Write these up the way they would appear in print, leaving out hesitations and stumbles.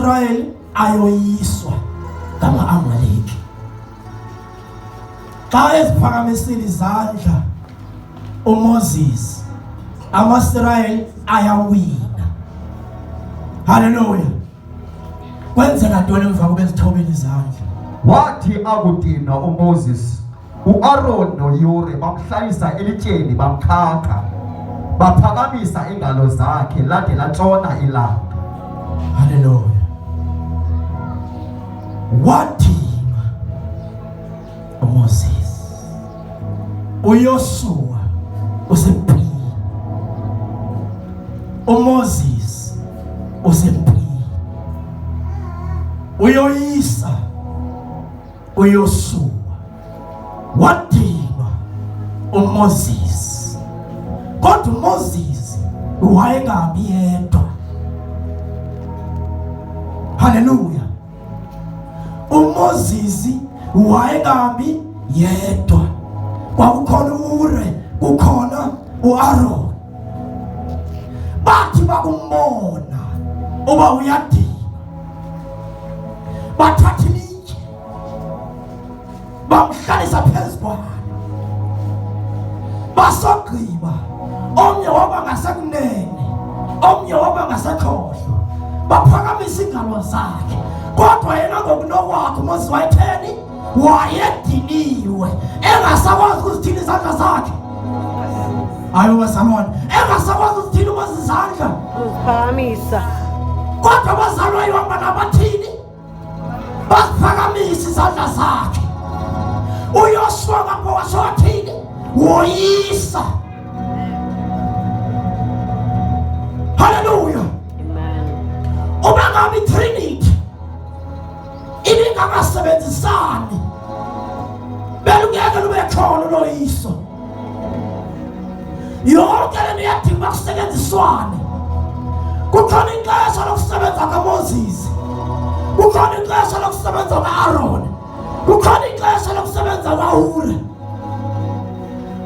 AmaSirayeli ayoyiswa ngama-Amaleki. Xa eziphakamisile izandla uMoses, amaSirayeli ayawina. Haleluya. Kwenzeka ntoni emva koba ezithobile izandla? Wathi akudinwa uMoses, uAron noYure bamhlalisa elityeni bamkhakha, baphakamisa iingalo zakhe lade latshona ilanga. Haleluya. Wadinwa uMoses. uYoshuwa usempini. uMoses usempini. Uyoyisa uYoshuwa. Wadinwa uMoses. Kodwa uMoses wayengahambi yedwa. Haleluya. uMoses wayengahambi yedwa. Kwakukhona uUre, kukhona uAron. Bathi bakumbona uba uyadinwa, bathatha ilitye bamhlalisa phezu kwalo, basogqiba omnye waba ngasekunene, omnye waba ngasekhohlo, baphakamisa iingalo zakhe. Kodwa yena ngokunokwakhe uMoses wayetheni? Wayediniwe, engasakwazi ukuzithini izandla zakhe. Hayi bazalwane, engasakwazi ukuzithini uMoses izandla, uziphakamisa. Kodwa abazalwane ihamba nabathini? Baphakamisa izandla zakhe. UYoshuwa ngapho washo wathini? Woyisa. Haleluya. Uma ngabe iTrinity ibingangasebenzisani belungeke lube khona uloyiso. Yonke le nto iyadinga uba kusetyenziswane. Kukhona ixesha lokusebenza kaMoses, kukhona ixesha lokusebenza ka-Aaron, kukhona ixesha lokusebenza kaHure,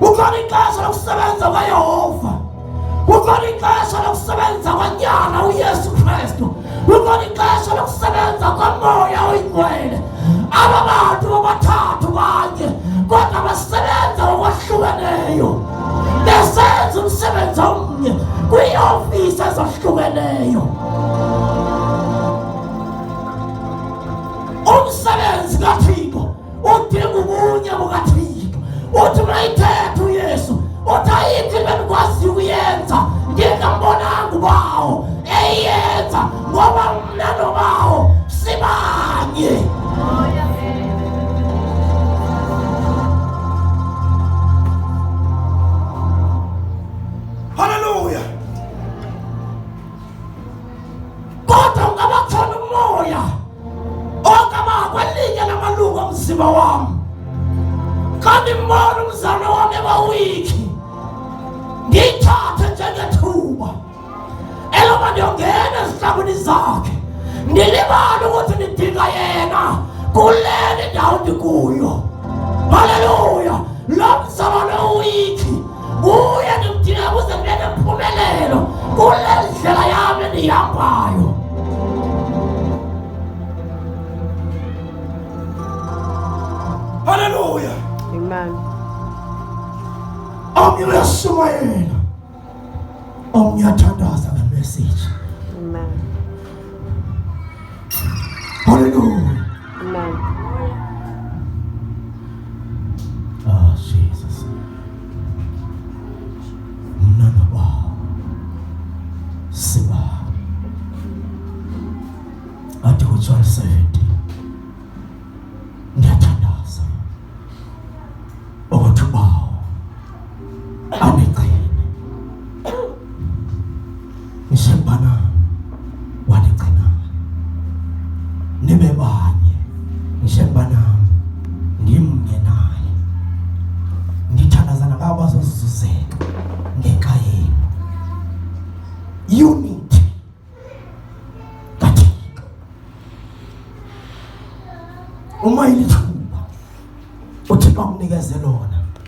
kukhona ixesha lokusebenza kaYehova, kukhona ixesha lokusebenza kwaNyana uYesu Kristu, kukhona ixesha lokusebenza kwaMoya oyiNgcwele. Aba bantu bobathathu banye, kodwa basebenza ngokwahlukeneyo, besenza umsebenzi omnye kwiiofisi ezahlukeneyo. Umsebenzi kaThixo udinga ubunye bukaThixo. Uthi mayithethe uYesu, uthi ayikho into endikwaziyo ukuyenza ndingambonanga uBawo eyenza, ngoba mna noBawo sibanye. Haleluya. Kodwa ungaba khona umoya ongaba kwelinye lamalungu omzimba wami, xa ndimbona umzalwane wami ebawiki, ndiyithathe njengethuba eloba ndiyongena ezihlangwini zakhe, ndilibale ukuthi ndidinga yena kuleni ndawo ndikuyo. Haleluya. Lo mzalwane uwiki kuye ndimdinga ukuze ndibe nempumelelo kule ndlela yami endiyihambayo. Haleluya. Amen. Omnye uyashumayela, omnye uyathandaza ngemessage. Amen. Haleluya. Amen. Ah, Jesus. Mna noBawo siba athi kuJohn 17, ndiyathandaza ukuthi uBawo anigcine njengoba wandigcinayo, nibe banye njengoba nami ndimnye naye. Ndithandaza nababo bazozuzeka ngenxa yenu. Unity kaThixo. Uma ilithuba uThixo akunikeze lona,